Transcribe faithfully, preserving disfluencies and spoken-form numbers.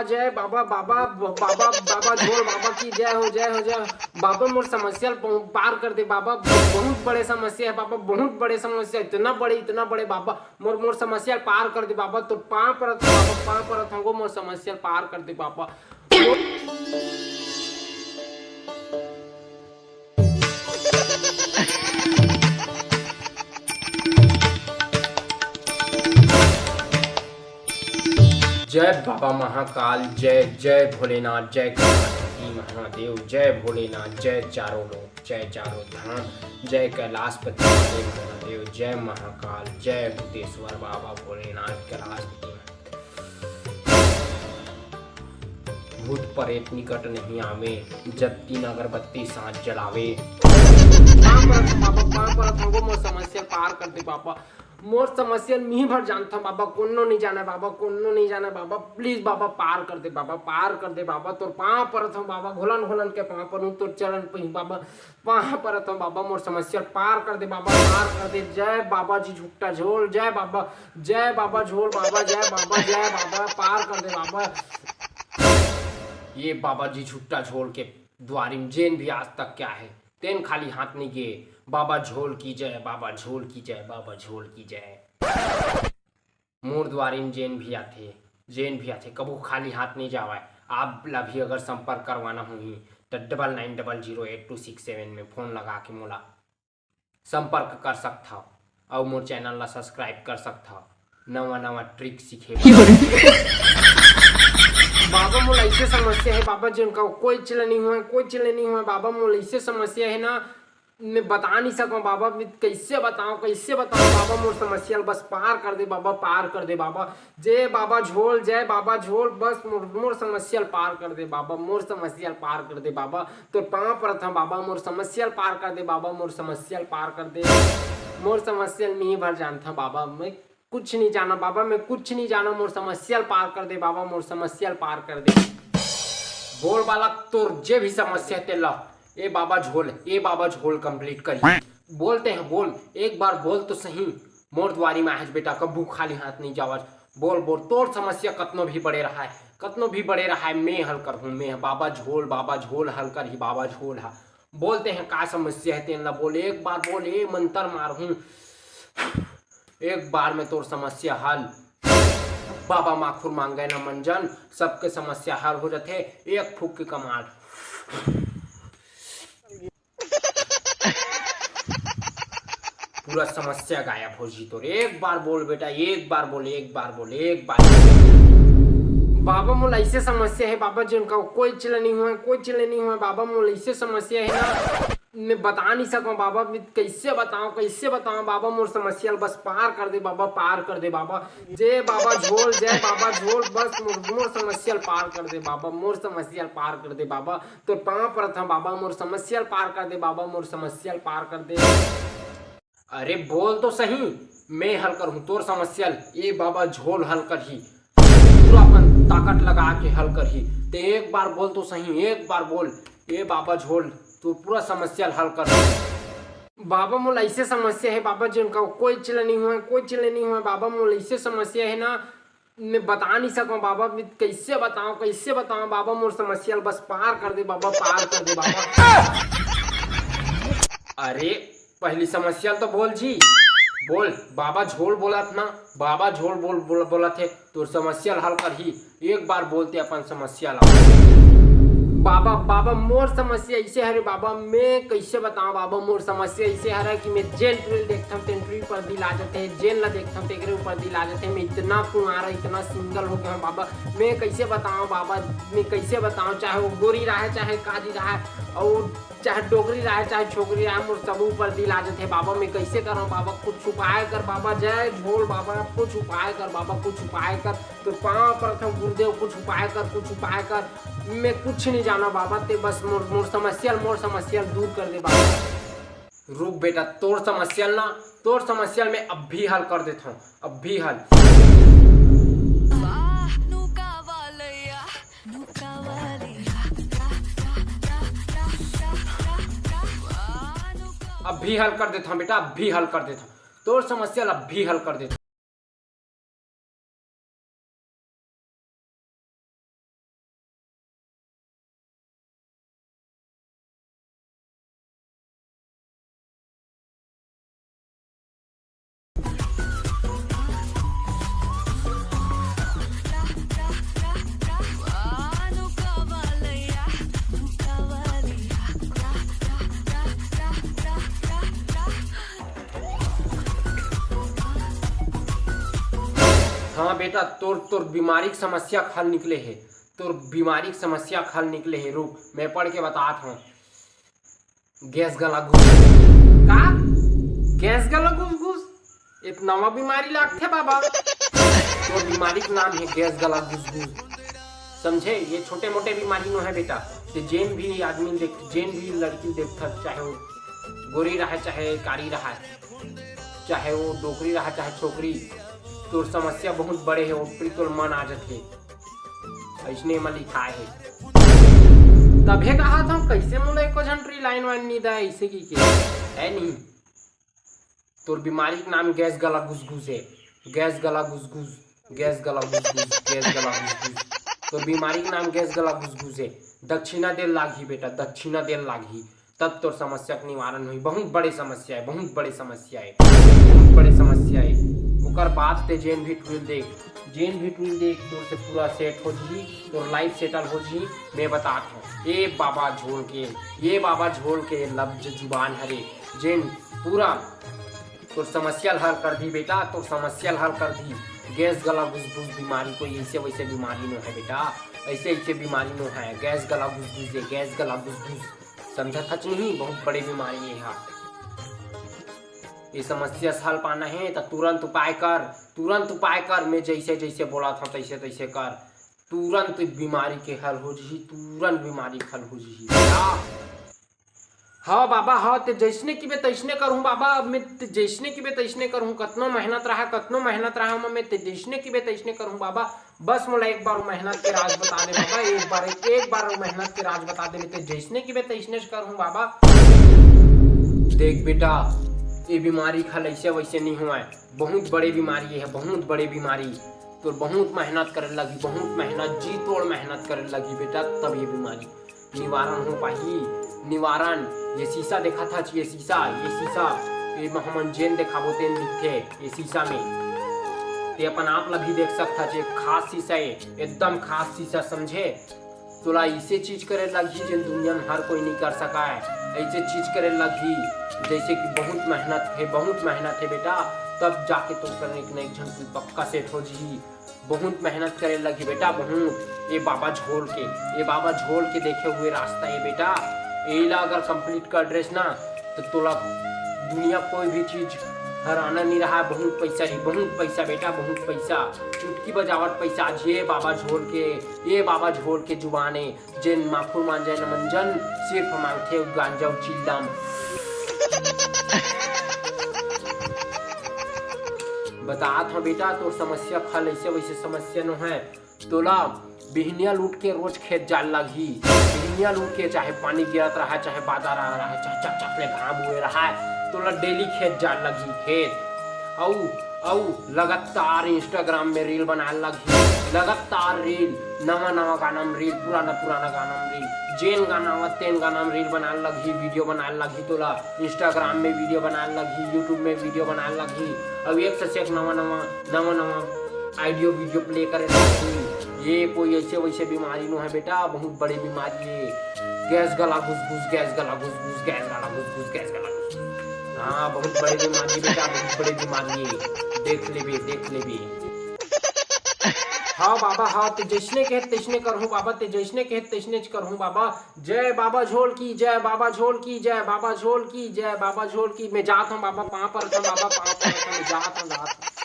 जय बाबा, बाबा, बाबा, बाबा झोल बाबा की जय हो, जय हो, जय हो। बाबा मोर समस्या ल पहु-, पार कर दे बाबा, बहुत बड़े समस्या है बाबा, बहुत बड़े समस्या, इतना बड़े, इतना बड़े बाबा, मोर, मोर समस्या ल पार कर दे बाबा, तो पाँव परत हूँ बाबा, पाँव परत हूँ, मोर समस्या ल पार कर दे बाबा। जय बाबा महाकाल, जय, जय भोलेनाथ, जय कैलाशपति महादेव, जय भोलेनाथ, जय चारों लोक, जय चारों धाम, जय कैलाशपति महादेव, जय महाकाल, जय भूतेश्वर बाबा भोलेनाथ कैलाशपति। भूत परेत निकट नहीं आवे, जब तीन अगरबत्ती साथ जलावे। पाँव परत हूँ बाबा, पाँव परत हूँ, मोर समस्या पार कर दे बाबा। मोर समस्या ल मी भर जानथव बाबा, कोनो नहीं जाने बाबा, कोनो नहीं जाने बाबा, please बाबा पार कर दे बाबा, पार कर दे बाबा, तोर पाँव परत हूँ बाबा, घोलन घोलन के पाँव परत हूँ, तोर चरण पही बाबा, पाँव परत हूँ बाबा, मोर समस्या ल पार कर दे बाबा, पार कर दे। जय बाबा जी झुट्टा झोल, जय बाबा, जय बाबा झोल बाबा, जय बाबा, जय बाबा, पार कर दे बाबा। ये बाबा जी झुट्टा झोल के द्वारी में जेन भी आज तक क्या है, तेन खाली हाथ नहीं गे। बाबा झोल की जय, बाबा झोल की जय, बाबा झोल की जय। मोर द्वारी में जेन भी आथे, जेन भी आथे, कभू खाली हाथ नहीं जावय। आप ला भी अगर संपर्क करवाना होही, त double nine double zero eight two six seven में फोन लगा के मोला संपर्क कर सकथव, अउ मोर चैनल ला सब्सक्राइब कर सकथव, नवा नवा ट्रिक सीखे बर। बाबा, मोला ऐसे समस्या है बाबा, जिनका कोई चिल्ला नहीं हुआ, कोई चिल्ला नहीं हुआ बाबा, मोला ऐसे समस्या है ना, मैं बता नहीं सकूं बाबा, मैं कैसे बताऊं, कैसे बताऊं बाबा, मोर समस्या ल बस पार कर दे बाबा, पार कर दे बाबा। जय बाबा झोल, जय बाबा झोल, बस मोर, मोर समस्या ल पार कर दे बाबा, मोर समस्या ल पार कर दे बाबा। तोर पाँव परत हूँ बाबा, मोर समस्या ल पार कर दे बाबा, मोर समस्या ल पार कर दे। मोर समस्या ल मी भर जानथव बाबा, मैं कुछ नहीं जाना बाबा, मैं कुछ नहीं जाना, मोर समस्या ल पार कर दे बाबा, मोर समस्या ल पार कर दे। बोल बालक, तोर जे भी समस्या हे तेला, ए बाबा झोल, ए बाबा झोल complete करी। बोलते हैं बोल, एक बार बोल तो सही। मोर द्वारी में आज बेटा कभू खाली हाथ नहीं जावस। बोल बोल, तोर समस्या कतनो भी बड़े रहाय, कतनो भी बड़े रहाय, मैं हल करहूँ, मैं बाबा झोल, बाबा झोल हल करही, बाबा झोल हा। बोलते हैं का समस्या है तेन ला बोल, एक बार बोल, ए मंत्र मारहूँ। एक बार में तोर समस्या हल। बाबा माखुर मांगे न मंजन, सबके समस्या हल हो जाथे एक फूक के कमाल। पूरा समस्या गायब हो जी तोर। एक बार बोल बेटा, एक बार बोल, एक बार बोल, एक बार। बाबा मोला ऐसे समस्या है बाबा, जिनका कोई चिल्ला नहीं हुआ, कोई चिल्ला नहीं हुआ बाबा, मोला ऐसे समस्या है ना, मैं बता नहीं सकूं बाबा, मैं कैसे बताऊं, कैसे बताऊं बाबा, मोर समस्या ल बस पार कर दे बाबा, पार कर दे बाबा। जय बाबा झोल, जय बाबा झोल, बस मोर, मोर समस्या ल पार कर दे बाबा, मोर समस्या ल पार कर दे बाबा। तोर पाँव परत हूँ बाबा, मोर समस्या ल पार कर दे बाबा, मोर समस्या ल पार कर दे। अरे बोल तो सही, मैं हल करहूँ तोर समस्या ल। ए बाबा झोल हल करही, पूरा अपन ताकत लगा के हल करही। ते एक बार बोल तो सही, एक बार बोल। ए बाबा झोल, तोर पूरा समस्या ल हल कर। बाबा मोला ऐसे समस्या है बाबा, जिनका कोई चिल्ला नहीं हुआ, कोई चिल्ला नहीं हुआ बाबा, मोला ऐसे समस्या है ना, मैं बता नहीं सकूं बाबा, मैं कैसे बताऊं, कैसे बताऊं बाबा, मोर समस्या ल बस पार कर दे बाबा, पार कर दे बाबा। अरे पहली समस्या ल तो बोल जी, बोल। बाबा झोल बोलत ना, बाबा झोल बोल, बोल बोलत हे, तोर समस्या ल हल करही। एक बार बोलते अपन समस्या ला। बाबा, बाबा, मोर समस्या ऐसे हरे बाबा, मैं कैसे बताऊं बाबा, मोर समस्या ऐसे हरे कि मैं जेन टुरी ल देखथंव, तेन टुरी परदी ला जथे, जेन ला देखथंव, तेकरे ऊपर दी ला जथे। मैं इतना कुंवारा, इतना सिंगल हो गया हूँ बाबा, मैं कैसे बताऊं बाबा, मैं कैसे बताऊं, चाहे वो गोरी रहे, चाहे काली रहे, और चाहे डोकरी रहे, चाहे छोकरी रहे, मोर सब ऊपर दी ला जथे बाबा, मैं कैसे करंव बाबा, कुछ उपाय कर बाबा, जय झोल बाबा, कुछ उपाय कर बाबा, कुछ उपाय कर। तोर पाँव परत हंव गुरुदेव, कुछ उपाय कर, कुछ उपाय कर। मैं कुछ नहीं जानंव बाबा, ते बस मोर, मोर समस्या ल, मोर समस्या ल दूर कर दे बाबा। रुक बेटा, तोर समस्या ल ना, तोर समस्या ल मैं अभी हल कर देथंव, अभी हल। अभी हल कर देथंव बेटा, अभी हल कर देथंव, तोर समस्या ल अभी हल कर देथंव। बेटा, तोर, तोर बीमारी के समस्या के हल निकले हे, तोर बीमारी के समस्या के हल निकले हे। रुक, मैं पढ़ के बतात हूँ। गैस गला घुस। का? गैस गला घुस घुस? एक नवा बीमारी लागथे बाबा। तोर बीमारी के नाम हे गैस गला घुस घुस। समझे? ये छोटे मोटे बीमारी नो है बेटा। ते जेन भी आदमी देख, जेन भी लड़की देखत, चाहे वो गोरी रहे, चाहे कारी रहे, चाहे वो डोकरी रहे, चाहे छोकरी, तोर समस्या बहुत बड़े है, ओपरी तोर मन आ जथे। अइसने म लिखाए हे। तभे कहा था, कैसे मोला एको झन ट्री लाइन वाइन नहीं दे, ऐसे की के है नहीं। तोर बीमारी के नाम गैस गला घुस घुस है। गैस गला घुस घुस, गैस गला घुस घुस, गैस गला घुस घुस। तोर बीमारी के नाम गैस गला घुस घुस है। दक्षिणा देल लागही बेटा, दक्षिणा देल लागही, तब तोर समस्या के निवारण होही। बहुत बड़े समस्या है, बहुत बड़े समस्या है, बहुत बड़े समस्या है। ओकर बाद ते जेन भी ट्वील देख, जेन भी ट्वील देख, तोर से पूरा सेट हो जही, तोर लाइफ सेटल हो जही। मैं बतात हूँ, ए बाबा झोल के, ये बाबा झोल के लफ्ज जुबान हरे, जेन पूरा तोर समस्या ल हल कर दी बेटा, तोर समस्या ल हल कर दी। गैस गला घुस घुस बीमारी कोई ऐसे वैसे बीमारी नो है बेटा, ऐसे ऐसे बीमारी नो है। गैस गला घुस घुस है, गैस गला घुस घुस। समझत हच नहीं, बहुत बड़े बीमारी है हा। ये समस्या से हल पाना है तो तुरंत उपाय कर, तुरंत उपाय कर। मैं जैसे जैसे बोला था तैसे तैसे कर, तुरंत बीमारी के हल हो जही, तुरंत बीमारी के हल हो जही। हाँ बाबा, हाँ, ते जैसने किबे तैसने करहूँ बाबा। अब मैं ते जैसने किबे तैसने करहूँ, कतनो मेहनत रहा, कतनो मेहनत रहा, मैं ते जैसने किबे तैसने करहूँ बाबा। बस मोला एक बार वो मेहनत के राज बता दे बाबा, एक बार, एक बार वो मेहनत के राज बता दे, मैं ते जैसने किबे तैसने करहूँ बाबा। देख बेटा, ये बीमारी खा ऐसे वैसे नहीं हुआ है, बहुत बड़े बीमारी है, बहुत बड़े बीमारी। तो बहुत मेहनत करे लगी, बहुत मेहनत, जी तोड़ मेहनत करे लगी बेटा, तब ये बीमारी निवारण हो पाही। निवारण, ये शीशा देखा था, ये शीशा, ये शीशा, ये हमन जेन देखाबो तेन दिखथे ये शीशा में। ते अपन आप ला भी देख सकथा, जे खास शीशा है, एकदम खास शीशा, समझे? तोला ऐसे चीज करे लगही जेन दुनिया में हर कोई नहीं कर सका है। ऐसे चीज करे लगही जैसे कि बहुत मेहनत है, बहुत मेहनत है बेटा, तब जाके तो करने एक न एक झन कोई पक्का सेट हो जही। बहुत मेहनत करे लगी बेटा, बहुत। ये बाबा झोल के, ये बाबा झोल के देखे हुए रास्ता है बेटा। एला अगर कंप्लीट कर ड्रेस ना, तो तोला दुनिया कोई भी चीज हराना नहीं रहा। बहुत पैसा ही, बहुत पैसा बेटा, बहुत पैसा। चुटकी बजावट पैसा आज ये बाबा झोल के, ये बाबा झोल के जुबान है। जेन माखुर मांजय न मंजन, सिर्फ मांगथे गांजा अउ चिल्लम। बतात हंव बेटा, तोर समस्या खल ऐसे वैसे समस्या नो है। तोला बिहनिया लूट के रोज खेत जाल लगही। बिहनिया लूट के, चाहे पानी गिरत रहा, चाहे बादर आ रहा, चाहे चक चक ले घाम हुए रहा, तोला डेली खेत जाल लगही, खेत। अउ अउ लगातार Instagram में रील बनाए लगही, लगातार रील, नवा नवा गाना में रील, पुराना पुराना गाना में रील, जेन गाना आवा तेन गाना में रील बनाए लगही, वीडियो बनाए लगही, तोला Instagram में वीडियो बनाए लगही, YouTube में वीडियो बनाए लगही, अउ एक से एक नवा नवा, नवा नवा ऑडियो वीडियो प्ले करे लगही। ये कोई ऐसे वैसे बीमारी नो है बेटा, बहुत बड़ी बीमारी है। गैस गला घुस घुस, गैस गला घुस घुस, गैस गला घुस घुस, गैस गला घुस घुस। हाँ, बहुत बड़ी बीमारी बेटा, बहुत बड़ी बीमारी है। देख लेबे, देख लेबे। हाँ बाबा, हाँ, ते जैसने कहे तैसने करहूँ बाबा, ते जैसने कहे तैसने करहूँ बाबा। जय बाबा झोल की, जय बाबा झोल की, जय बाबा झोल की, जय बाबा झोल की। मैं जात हूँ बाबा, पाँव परत हूँ बाबा, पाँव परत हूँ, मैं जात हूँ, जात हूँ।